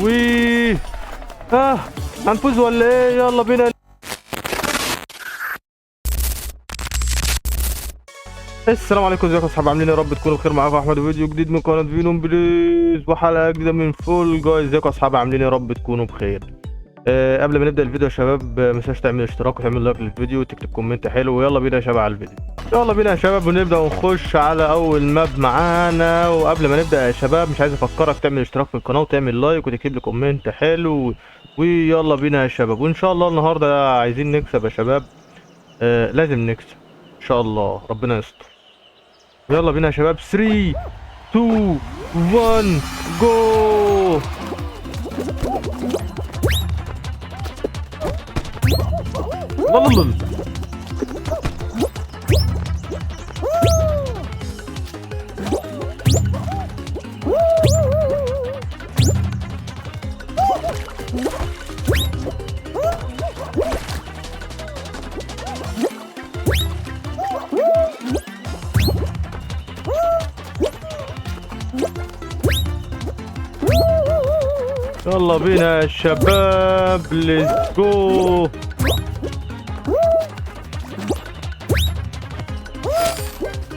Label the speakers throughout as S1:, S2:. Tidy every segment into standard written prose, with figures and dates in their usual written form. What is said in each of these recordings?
S1: وي هنفوز ولا ايه؟ يلا بينا. السلام عليكم، ازيكم يا اصحاب؟ عاملين ايه؟ يا رب تكونوا بخير. معاكم احمد وفيديو جديد من قناة فينوم بليز وحلقه جديدة من Fall Guys. ازيكم يا اصحاب؟ عاملين ايه؟ يا رب تكونوا بخير. قبل ما نبدا الفيديو يا شباب، ما تنساش تعمل اشتراك وتعمل like للفيديو وتكتب comment حلو. ويلا بينا يا شباب على الفيديو. يلا بينا يا شباب ونبدا ونخش على اول map معانا. وقبل ما نبدا يا شباب، مش عايز افكرك تعمل اشتراك في القناة وتعمل like وتكتب لي comment حلو. ويلا بينا يا شباب، وان شاء الله النهارده عايزين نكسب يا شباب. لازم نكسب ان شاء الله، ربنا يستر. يلا بينا يا شباب، 3 2 1 go. لا. يلا بينا يا شباب، let's go.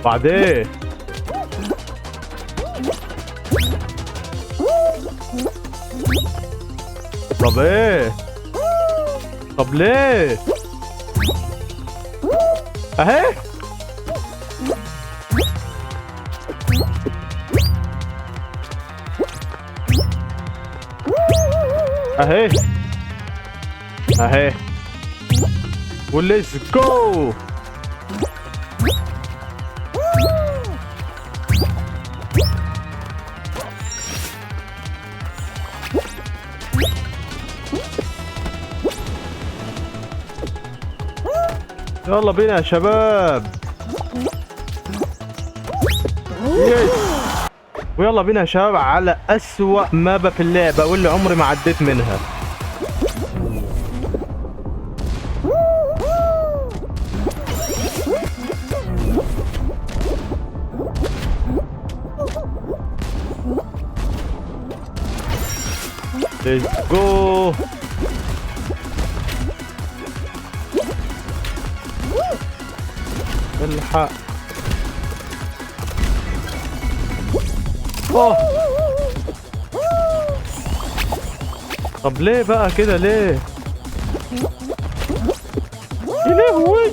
S1: بعدين طب ايه؟ طب ليه؟ اهي. اهي اهي و let's go. يلا بينا يا شباب، yes. ويلا بينا يا شباب على أسوأ map في اللعبة واللي عمري ما عديت منها. Let's go. الحق. اوه طب ليه بقى كده؟ ليه؟ يا لهوي،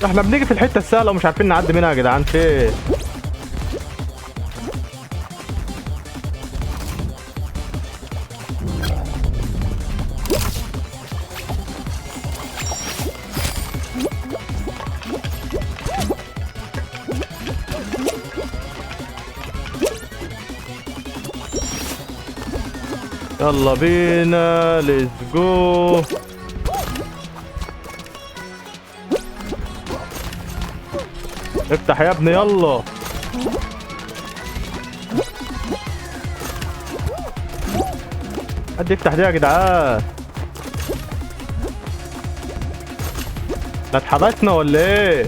S1: احنا بنيجي في الحتة السهلة ومش عارفين نعدي منها يا جدعان. في ايه؟ يلا بينا، let's go. افتح يا ابني، يلا. حد يفتح دي يا جدعان؟ ده اتحبسنا ولا ايه؟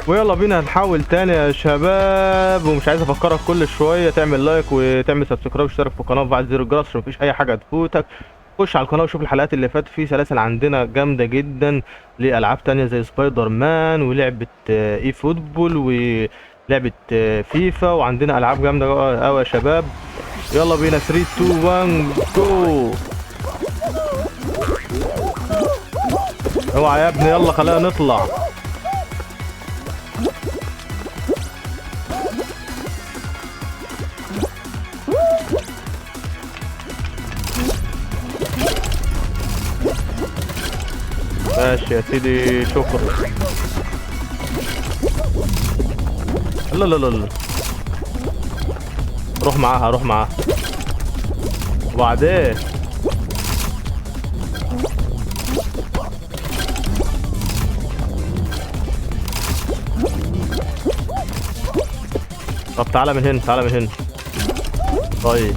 S1: ويلا بينا نحاول تاني يا شباب. ومش عايز افكرك كل شوية تعمل like وتعمل subscribe واشترك في القناة وفعل زر الجرس عشان مفيش اي حاجة تفوتك. خش على القناة وشوف الحلقات اللي فاتت، في سلاسل عندنا جامدة جدا لالعاب تانية زي سبايدر مان ولعبه eFootball ولعبه فيفا، وعندنا العاب جامدة قوي يا شباب. يلا بينا 3 2 1 جو. اوعى يا ابني، يلا خلينا نطلع. ماشي يا سيدي، شكرا. لا لا لا لا، روح معاها روح معاها. وبعدين طب تعالى من هنا، تعالى من هنا. طيب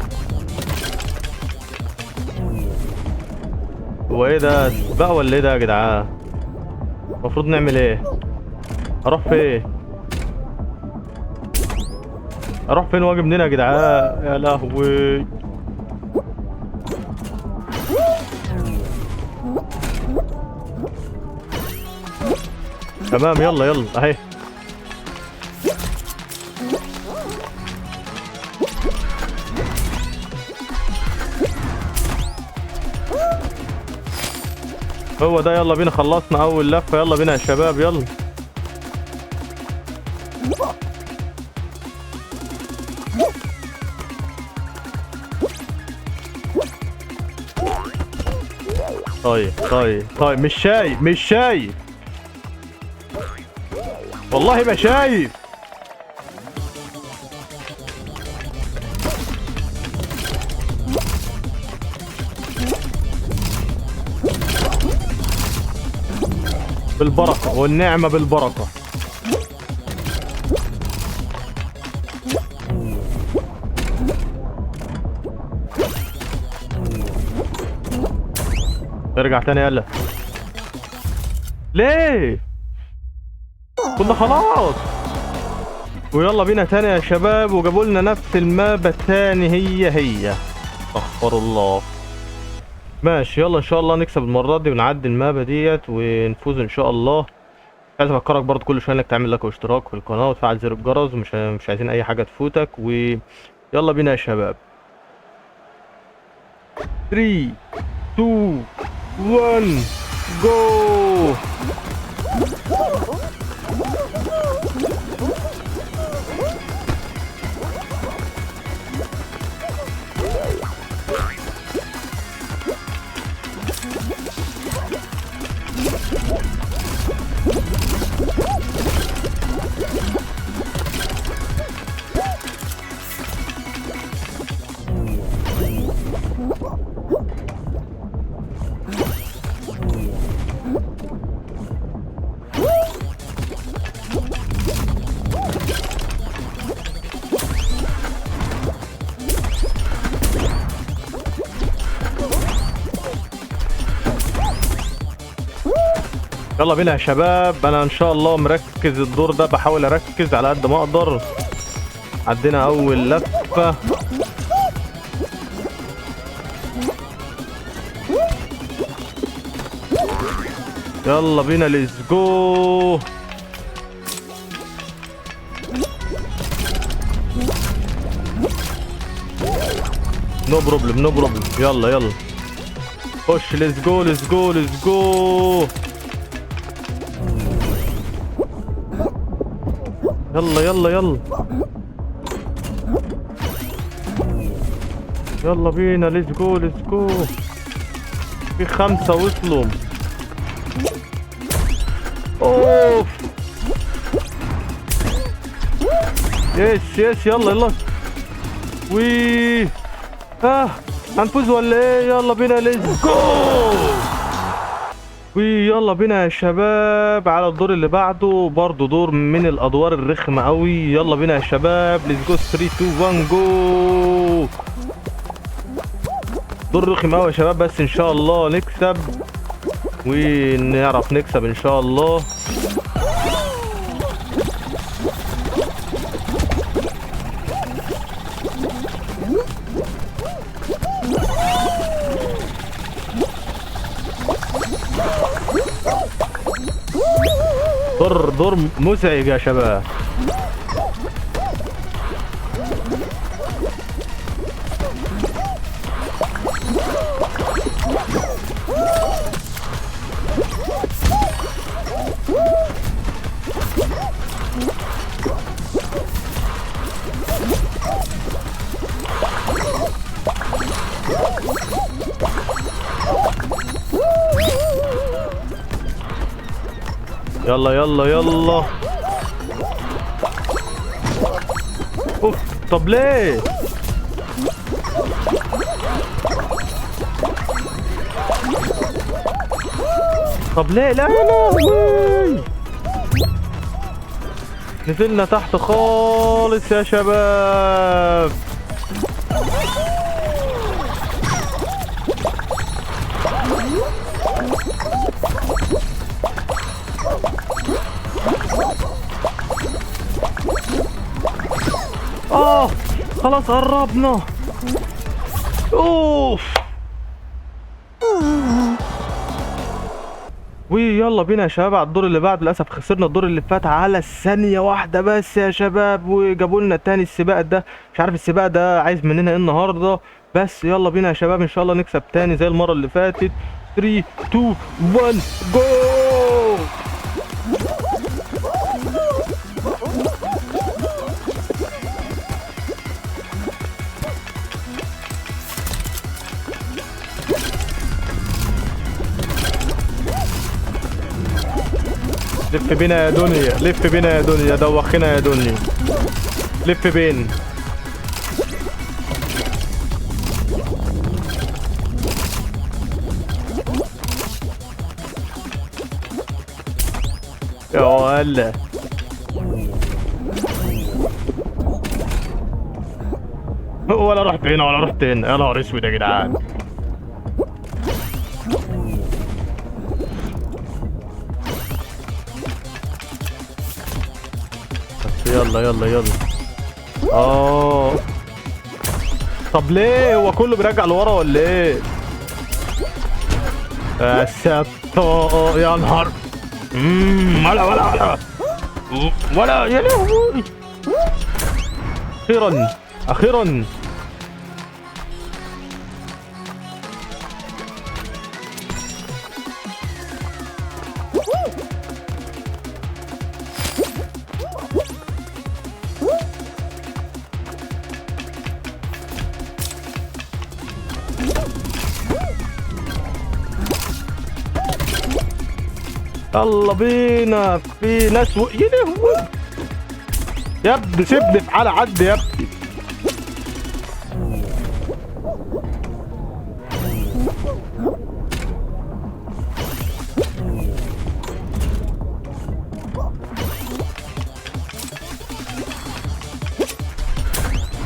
S1: هو ايه ده بقى ولا ايه ده يا جدعان؟ المفروض نعمل ايه؟ اروح فين؟ اروح فين واجي منين يا جدعان؟ يا لهوي. تمام يلا يلا اهي. هو ده. يلا بينا، خلصنا اول لفه. يلا بينا يا شباب يلا. طيب طيب طيب، مش شايف مش شايف والله ما شايف. بالبركة والنعمة بالبركة. ارجع تاني يلا. ليه؟ كنا خلاص. ويلا بينا تاني يا شباب، وجابوا لنا نفس المابة تاني هي هي. استغفر الله. ماشي يلا ان شاء الله نكسب المرة دي ونعدي المابة ديت ونفوز ان شاء الله. عايز افكرك برضو كل شوية انك تعمل لايك واشتراك في القناة وتفعل زر الجرس، ومش عايزين اي حاجة تفوتك. ويلا بينا يا شباب. 3 2 1 جو. يلا بينا يا شباب. انا ان شاء الله مركز الدور ده، بحاول اركز على قد ما اقدر. عدينا اول لفة. يلا بينا let's go. no problem no problem. يلا يلا خش let's go let's go let's go. يلا يلا يلا يلا بينا let's go let's go. في 5 وصلوا. اوف yes yes. يلا يلا وي هنفوز ولا ايه؟ يلا بينا let's go. ويلا بينا يا شباب على الدور اللي بعده، برضو دور من الادوار الرخمه قوي. يلا بينا يا شباب let's go. 3 2 1 جو. دور رخم قوي يا شباب، بس ان شاء الله نكسب ونعرف نكسب ان شاء الله. دور مزعج يا شباب. يلا يلا يلا. اوف طب ليه؟ طب ليه؟ لا يا لهوي، نزلنا تحت خالص يا شباب. خلاص قربنا. اوف. ويلا بينا يا شباب على الدور اللي بعد. للاسف خسرنا الدور اللي فات على الثانية واحدة بس يا شباب، وجابوا لنا تاني السباق ده. مش عارف السباق ده عايز مننا ايه النهارده، بس يلا بينا يا شباب ان شاء الله نكسب تاني زي المرة اللي فاتت. 3 2 1 جو. لف بينا يا دنيا، لف بينا يا دنيا، دوخنا يا دنيا، لف بين. يا ولا ولا رحت هنا ولا رحت هنا، يا نهار اسود يا جدعان. يلا يلا يلا. طب ليه هو كله بيرجع لورا ولا ايه؟ يا ساتر يا نهار. ولا ولا ولا ولا يا لهوي. اخيرا اخيرا. يلا بينا. في ناس يا لهوي يا ابني، سيبني في حالي، عدي يا ابني.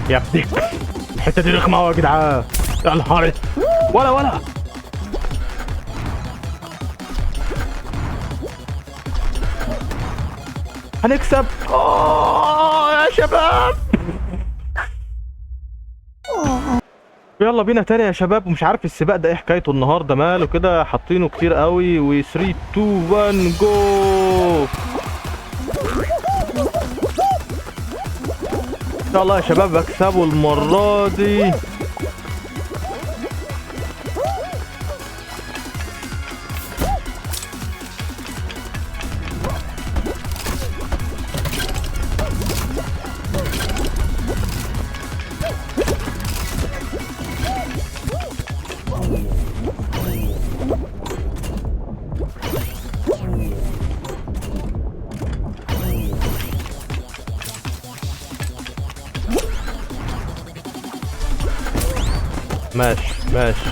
S1: يا ابني الحتة دي رخمة قوي يا جدعان، يا نهار. ولا ولا هنكسب. يا شباب يلا بينا تاني يا شباب. ومش عارف السباق ده ايه حكايته النهارده، ماله كده حاطينه كتير قوي. و 3 2 1 جو. ان شاء الله يا شباب اكسبه المرة دي. ماشي ماشي.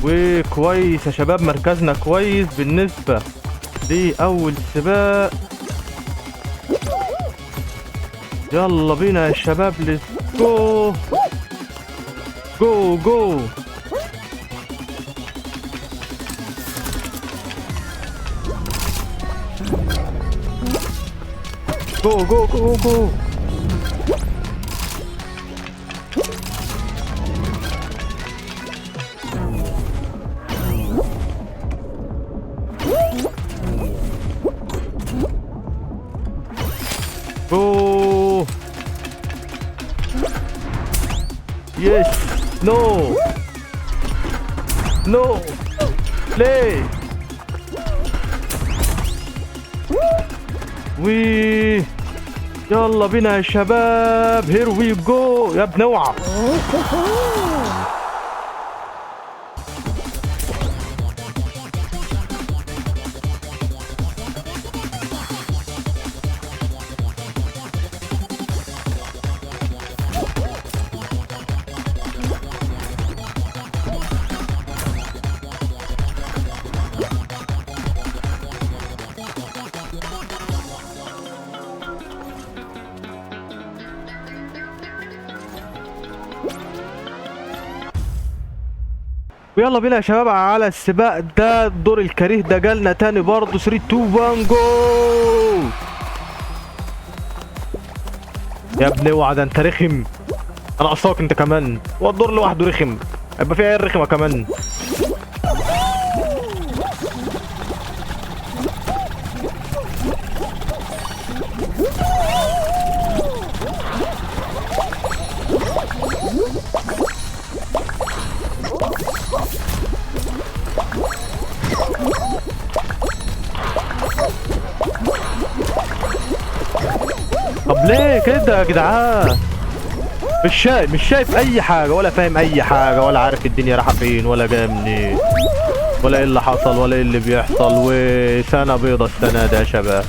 S1: وكويس يا شباب، مركزنا كويس بالنسبة لأول سباق. يلا بينا يا شباب، let's go go go. go go go go. Go. Yes. No. No. Play. وي يلا بينا يا شباب، here we go يا ابن اوعى. ويلا بينا يا شباب على السباق ده، الدور الكريه ده جالنا تاني برضه. 3 2 1 جو. يا ابني اوعى، ده انت رخم. انا قصاك انت كمان، والدور لوحده رخم، يبقى في عيال رخمة كمان. طب ليه كده يا جدعان؟ مش شايف اي حاجة، ولا فاهم اي حاجة، ولا عارف الدنيا رايحة فين ولا جاية منين، ولا ايه اللي حصل ولا ايه اللي بيحصل. وسنة بيضة السنة ده يا شباب.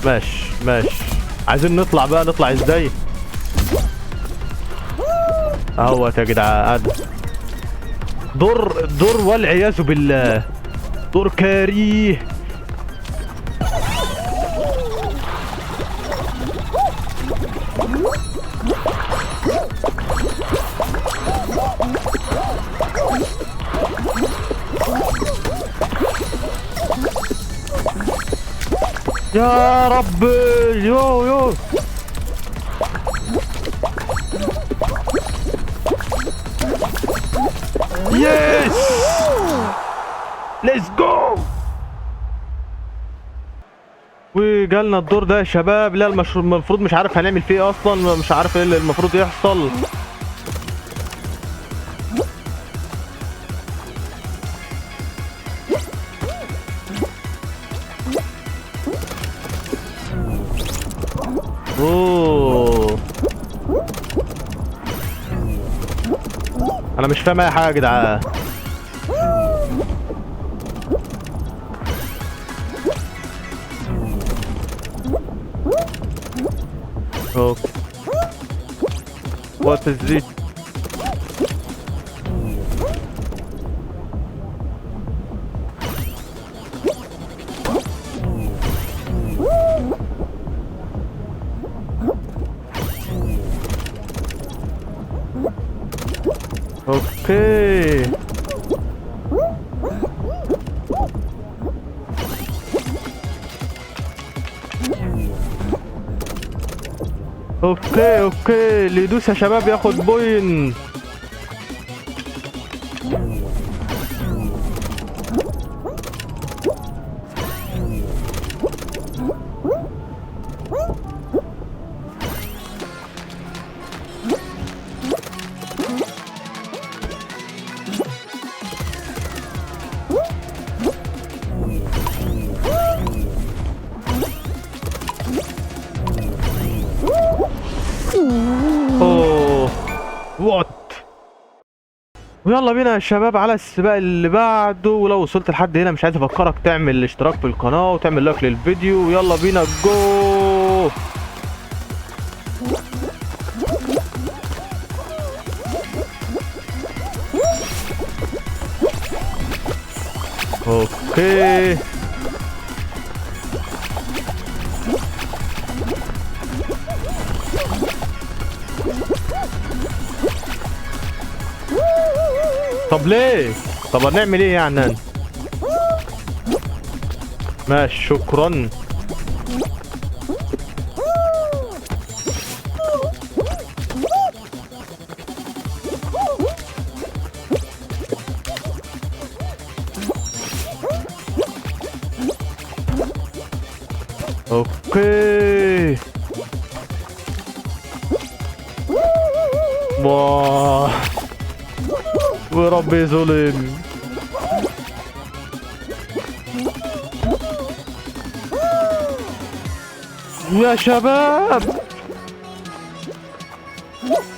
S1: ماشي ماشي، عايزين نطلع بقى. نطلع ازاي؟ اهوت يا جدعان. دور والعياذ بالله، دور كريه. يا رب، يو يو. Yes, let's go. وجالنا الدور ده يا شباب. لا المفروض مش عارف هنعمل فيه ايه اصلا، مش عارف ايه اللي المفروض يحصل. اوه انا مش فاهم اي حاجة يا جدعان. Okay, what is this? Okay, okay okay. اللي يدوس يا شباب ياخد point. اوه what. ويلا بينا يا شباب على السباق اللي بعده. ولو وصلت لحد هنا مش عايز افكرك تعمل اشتراك في القناة وتعمل like للفيديو. ويلا بينا go. Okay طب ليه؟ طب هنعمل ايه يعني؟ ماشي شكرا. Okay واه وربي ظلم. يا شباب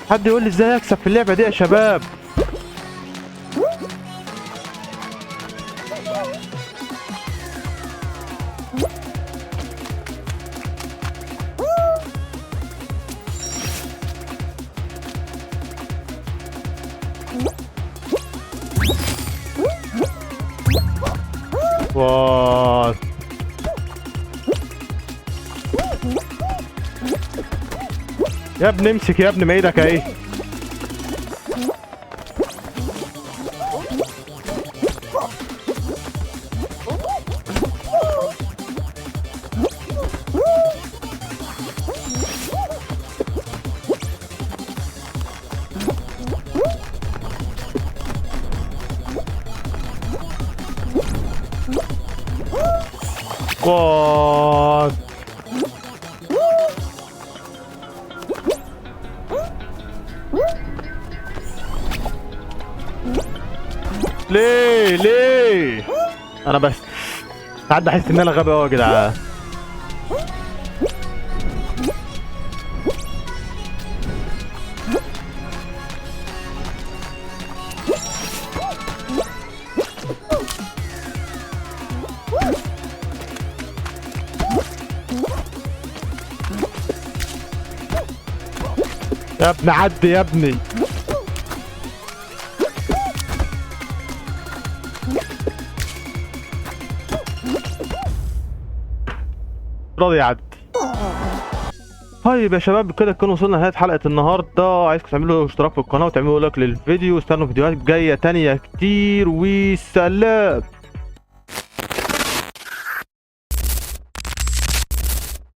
S1: حد يقول لي ازاي اكسب في اللعبة دي يا شباب؟ What? يا ابني امسك يا ابني ما ايدك اهي. God. ليه ليه؟ انا بس ساعات بحس ان انا غبي قوي يا جدعان. يا ابني عدي يا ابني. راضي يعدي. طيب يا شباب، كده نكون وصلنا لنهاية حلقة النهاردة. عايزكم تعملوا اشتراك في القناة وتعملوا لايك للفيديو، واستنوا فيديوهات جاية تانية كتير، وسلام.